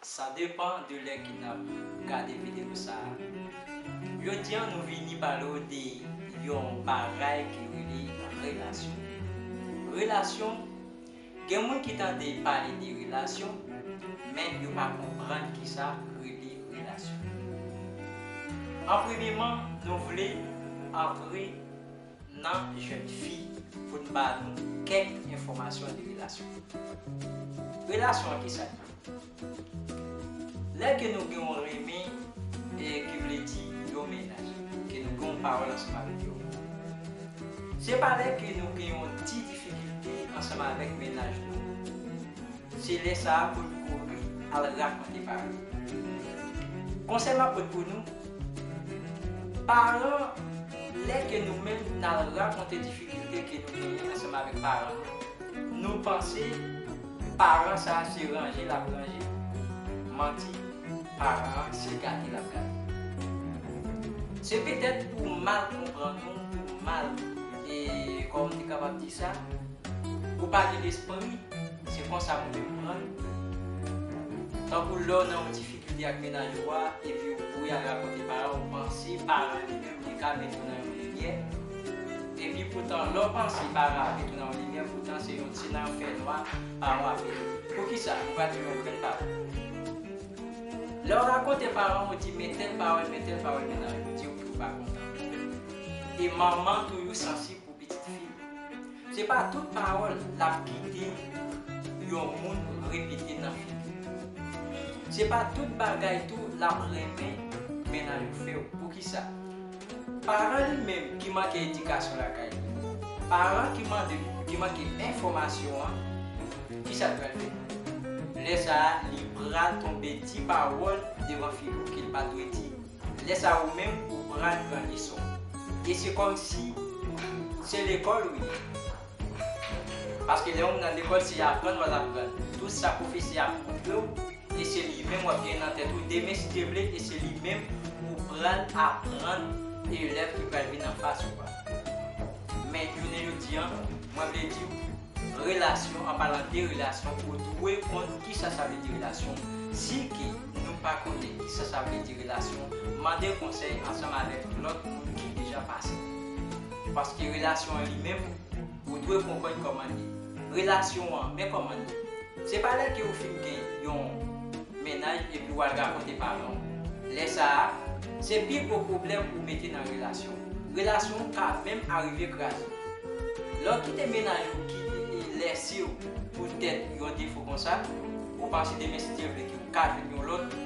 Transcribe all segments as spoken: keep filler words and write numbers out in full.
Sa depann de lè ke n ap gade videyo sa a. Jodi a, nou vini pale w de yon bagay ki rele relasyon. Relasyon, gen moun ki tande pale de relasyon, men yo pa konprann kisa rele relasyon. An premyeman, nou vle antre nan jèn fi pou n ba nou kèk enfòmasyon de relasyon. Relasyon an, kisa l ye? Lè ke nou gen yon renmen, e ki vle di yon mennaj, ke nou gen yon pawòl ansanm avèk yon moun. Se pa lè ke nou gen yon ti difikilte ansanm avèk mennaj nou, se lè sa a pou n kouri al rakonte paran. Konsèy m ap pote pou nou, paran, lè ke nou menm n al rakonte difikilte ke nou genyen ansanm avèk paran nou, nou panse paran sa a se ranje l ap ranje, manti, paran an se gate l ap gate. Se petèt ou mal konprann nou, ou mal, e kòman m te kapab di sa, ou pa gen lespri, se konsa mwen menm pran l. Tankou lè w nan yon difikilte ak mennaj ou a, epi ou kouri al rakonte paran, ou panse paran li menm li ka mete w nan yon limyè. Epi poutan, lè w panse paran ap mete w nan yon limyè, poutan se yon, se nan yon fènwa paran w ap mete w. Poukisa? Mwen pral di w yon grenn pawòl. Lè w rakonte paran w, ou di men tèl pawòl, men tèl pawòl, mennaj ou di w ke w pa kontan. E manman toujou sansib pou pitit fi l. Se pa tout pawòl l ap kite yon moun repete nan figi w. Se pa tout bagay tou l ap renmen mennaj ou fè w. Poukisa? Paran li menm ki manke edikasyon lakay li, paran ki mande, ki manke enfòmasyon an, kisa l pral fè? Lè sa a, li pral tonbe di pawòl devan figi w ke l pa dwe di. Lè sa a, ou menm, ou pral pran leson. E se kòmsi se lekòl ou ye. Paske lè yon moun nan lekòl, se aprann w al aprann. Tout sa pwofesè a ap montre w, e se li menm w ap gen nan tèt ou demen, si Dye vle, e se li menm ou pral aprann elèv ki pral vin anfas ou a. Men jounen jodi a, mwen vle di w, relasyon, an palan de relasyon, ou dwe konn kisa sa vle di relasyon. Si ke nou pa konnen kisa sa vle di relasyon, mande konsèy ansanm avèk lòt moun ki deja pase. Paske relasyon an li menm, ou dwe konprann kòman l ye. Relasyon an, men kòman l ye. Se pa lè ke ou fin gen yon mennaj epi w al rakonte paran w. Lè sa a, se pi gwo pwoblèm ou mete nan relasyon w. Relasyon w ka menm arive kraze. Lè w kite mennaj ou ki lèse w poutèt yon defo konsa, ou panse demen, si Dye vle, ke ou ka jwenn yon lòt,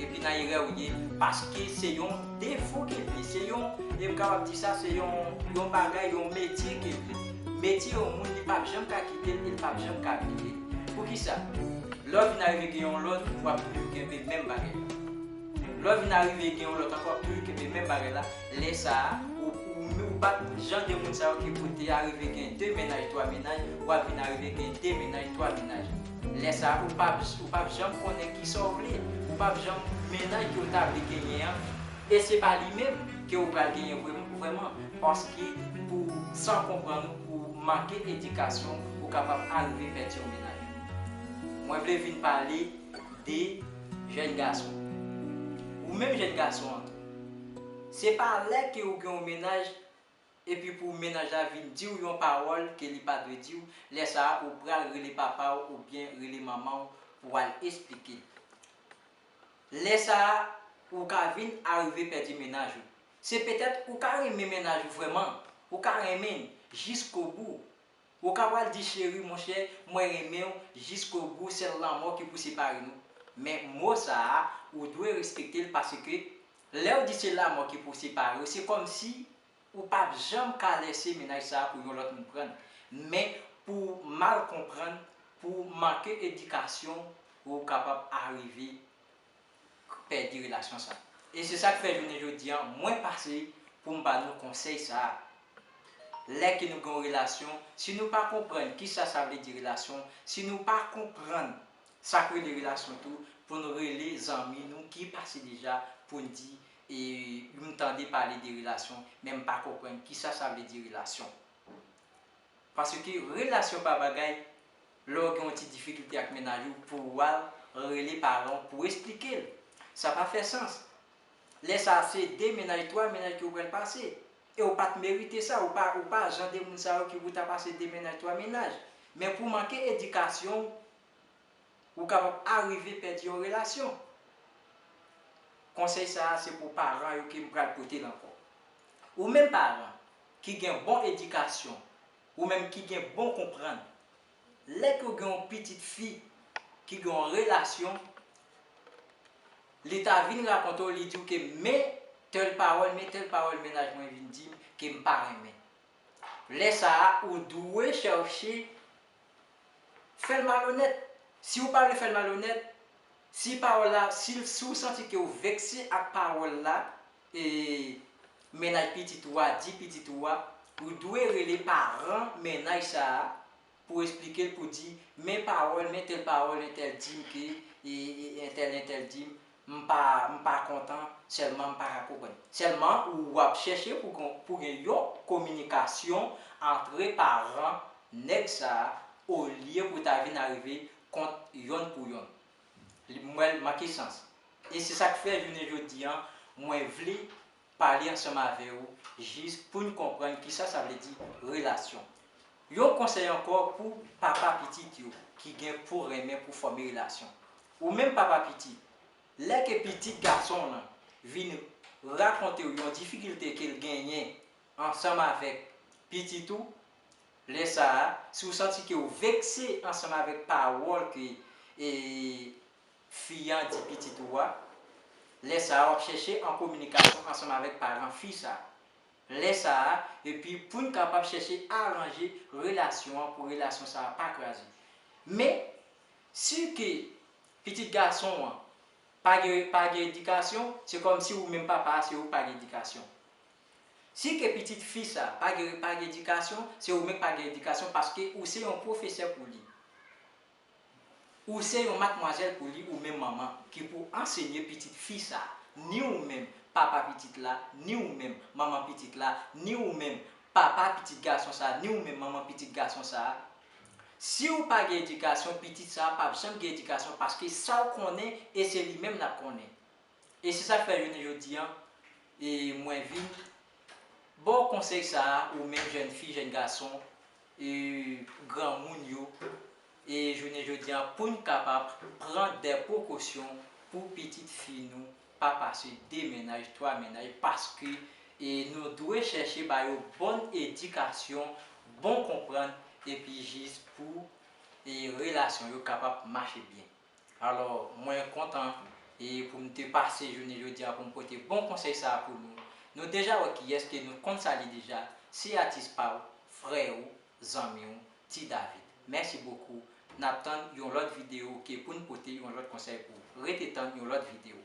epi nan erè ou ye, paske se yon defo ke l ye, se yon, e m kapab di sa, se yon, yon bagay, yon metye ke l ye. Metye yon moun, li p ap janm ka kite l, e l p ap janm ka bliye l. Poukisa? Lè w vin arive gen yon lòt, w ap toujou kenbe menm bagay la. Lè w vin arive gen yon lòt ankò, w ap toujou kenbe menm bagay la. Lè sa a, ou, ou, ou pa t jan de moun sa yo ki pou te arive gen de mennaj, twa mennaj, w ap vin arive gen de mennaj, twa mennaj. Lè sa a, ou p ap, ou p ap janm konnen kisa w vle. Ou p ap janm, mennaj ke w ta vle genyen an, e se pa li menm ke w pral genyen vrèman, vrèman. Paske pou, san konprann ou, pou manke edikasyon, ou kapab arive pèdi yon mennaj. Mwen vle vin pale de jèn gason. Ou menm jèn gason an tou. Se pa lè ke ou gen yon mennaj, epi pou mennaj la vin di w yon pawòl ke li pa dwe di w, lè sa a ou pral rele papa w oubyen rele manman w pou w al esplike l. Lè sa a, ou ka vin arive pèdi mennaj ou. Se petèt ou ka renmen mennaj ou vrèman, ou ka renmen l jiskobou. Ou ka pral di, cheri, monchè, mwen renmen w jiskobou, sèl lanmò ki pou separe nou. Men mo sa a, ou dwe respekte l paske lè w di se lanmò ki pou separe w, se kòmsi ou p ap janm ka lèse mennaj sa a pou yon lòt moun pran l. Men pou mal konprann, pou manke edikasyon, ou kapab arive pèdi relasyon sa. E se sa k fè jounen jodi a, mwen pase pou m ba nou konsèy sa a. Lè ke nou gen yon relasyon, si nou pa konprann kisa sa vle di relasyon, si nou pa konprann sa k rele relasyon tou, pou n rele zanmi nou ki pase deja, pou n di, e, m tande pale de relasyon, men m pa konprann kisa sa vle di relasyon. Paske relasyon pa bagay Lè w gen yon ti difikilte ak mennaj ou, pou w al rele paran w pou w esplike l. Sa pa fè sans. Lè sa a, se de mennaj, twa mennaj ke w pral pase. E w pa t merite sa, ou pa, ou pa jan de moun sa yo ki pou ta pase de mennaj, twa mennaj. Men pou manke edikasyon, ou kapab arive pèdi yon relasyon. Konsèy sa a, se pou paran yo ke m pral pote l ankò. Ou menm paran ki gen bon edikasyon, ou menm ki gen bon konprann, lè ke w gen yon pitit fi ki gen yon relasyon, li ta vin rakonte w, li di w ke men tèl pawòl, men tèl pawòl mennaj mwen vin di m ke m pa renmen. Lè sa a, ou dwe chèche fè l malonèt. Si w pa vle fè l malonèt, si pawòl la, si, si w santi ke w vekse ak pawòl la, e mennaj pitit ou a di pitit ou a, ou dwe rele paran mennaj sa a pou esplike l, pou di, men pawòl, men tèl pawòl entèl di m ke, e, e, entèl, entèl di m, m pa, m pa kontan, sèlman m pa ka konprann. Sèlman, ou ap chèche pou gen, pou gen yon kominikasyon antre paran nèg sa a, olye pou ta vin arive kont yonn pou yonn. Li, m wè l manke sans. E se sa k fè, jounen jodi a, mwen vle pale ansanm avè w, jis pou n konprann kisa sa vle di relasyon. Yon konsèy ankò pou papa pitit yo ki gen pou renmen pou fòme relasyon. Ou menm papa pitit, lè ke pitit gason w lan vin rakonte w yon difikilte ke l genyen ansanm avèk pitit ou, lè sa a, si w santi ke w vekse ansanm avèk pawòl ke, e, fi a di pitit ou a, lè sa a, w ap chèche an kominikasyon ansanm avèk paran fi sa a. Lè sa a, epi pou n kapab chèche aranje relasyon an, pou relasyon sa a pa kraze. Men, si ke pitit gason an pa gen, pa gen edikasyon, se kòmsi ou menm papa a, se ou k pa gen edikasyon. Si ke pitit fi sa pa gen, pa gen edikasyon, se ou menm k pa gen edikasyon, paske ou se yon pwofesè pou li. Ou se yon madmwazèl pou li, ou menm manman, ki pou ansenye pitit fi sa a, ni ou menm papa pitit la, ni ou menm manman pitit la, ni ou menm papa pitit gason sa a, ni ou menm manman pitit gason sa a. Si w pa gen edikasyon, pitit sa a p ap janm gen edikasyon, paske sa w konnen, e se li menm l ap konnen. E se sa k fè jounen jodi a, e mwen vin ba w konsèy sa a, ou menm jèn fi, jèn gason, e granmoun yo, e jounen jodi a, pou n kapab pran de prekosyon pou pitit fi nou pa pase de mennaj, twa mennaj, paske, e nou dwe chèche ba yo bon edikasyon, bon konprann, epi jis pou, e relasyon yo kapab mache byen. Alò, mwen kontan, e pou m te pase jounen jodi a pou m pote bon konsèy sa a pou nou. Nou deja wè kiyès ke nou konn sa li deja, se atis pa w, frè w, zanmi w, Ti David. Mèsi bokou. N ap tann yon lòt videyo ke pou n pote yon lòt konsèy pou ou. Rete tann yon lòt videyo.